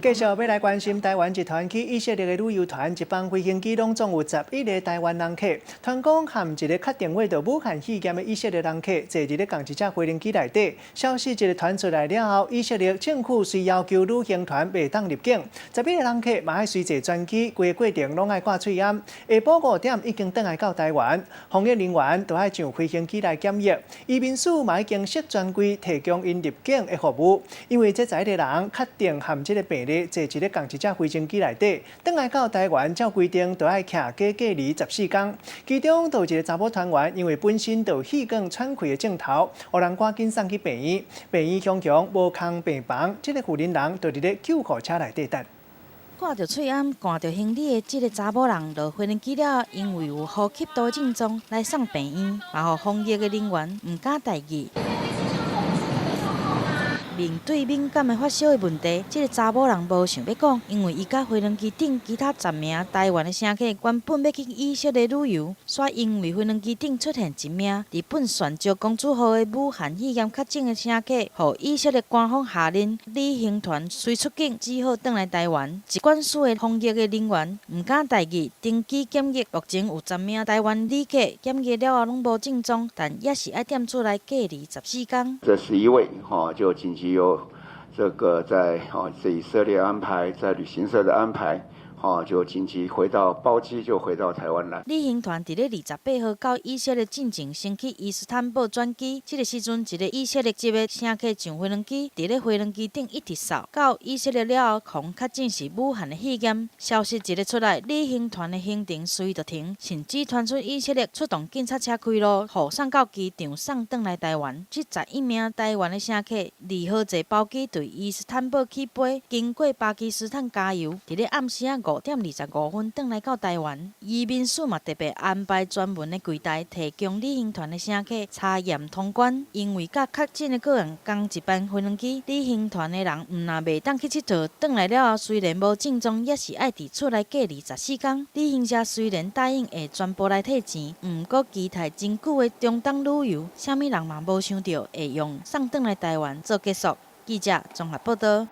繼續欲來關心台灣一團去以色列的旅遊團，一班飛行機攏總有11個台灣人客。傳講含一个確定著武漢肺炎的以色列人客，坐佇咧仝一隻飛行機內底。消息一个傳出來了後，以色列政府遂要求旅行團袂當入境。11個人客嘛愛隨坐專機，規個過程攏愛掛喙罨。下晡5點已經轉來到台灣，防疫人員都愛上飛行機來檢疫。移民署嘛已經設專櫃提供𪜶入境的服務，因為這十一個人確定含這个病例坐佇咧仝一隻飛行機內底，轉來到台灣，照規定都愛徛家隔離14工。其中就有一个查某團員，因為本身就有氣管喘氣的症頭，予人趕緊送去病院。病院雄雄無空病房，這个婦人人就佇咧救護車內底等。掛著喙罨、掛著行李的這个查某人落飛行機了，因為有呼吸道症狀來送病院，嘛予防疫的人員毋敢大意。面對敏感的發燒的問題，這个查某人無想欲講，因為伊佮飛行機頂其他十名台灣的乘客原本欲去以色列旅遊，煞因為飛行機頂出現一名日本船石公主號的武漢肺炎確診的乘客，予以色列官方下令旅行團隨出境，只好轉來台灣。疾管署的防疫的人員毋敢大意，登機檢疫。目前有十名台灣旅客檢疫了後攏無症狀，但也是愛踮厝內隔離14工。這11位哈就緊急由這個在這以色列安排，在旅行社的安排，就緊急回到包機就回到台灣來。旅行團佇咧28號到以色列進前，先去伊斯坦堡轉機。這个時陣，一个以色列籍的乘客上飛行機，佇咧飛行機頂一直嗽。到以色列了後，予確診是武漢的肺炎。消息一个出來，旅行團的行程隨就停，甚至傳出以色列出動警察車開路，予送到機場送轉來台灣。這11名台灣的乘客，2號坐包機對伊斯坦堡起飛，經過巴基斯坦加油，佇咧暗時仔5點25分轉來到台灣。移民署嘛特別安排專門的櫃台，提供旅行團的乘客查驗通關。因為佮確診的個人仝一班飛行機，旅行團的人毋但袂當去𨑨迌，轉來了後雖然無症狀，也是愛佇厝內隔離十四工。旅行社雖然答應會全部來退錢，毋過期待真久的中東旅遊，啥物人嘛無想著會用送轉來台灣做結束。記者綜合報導。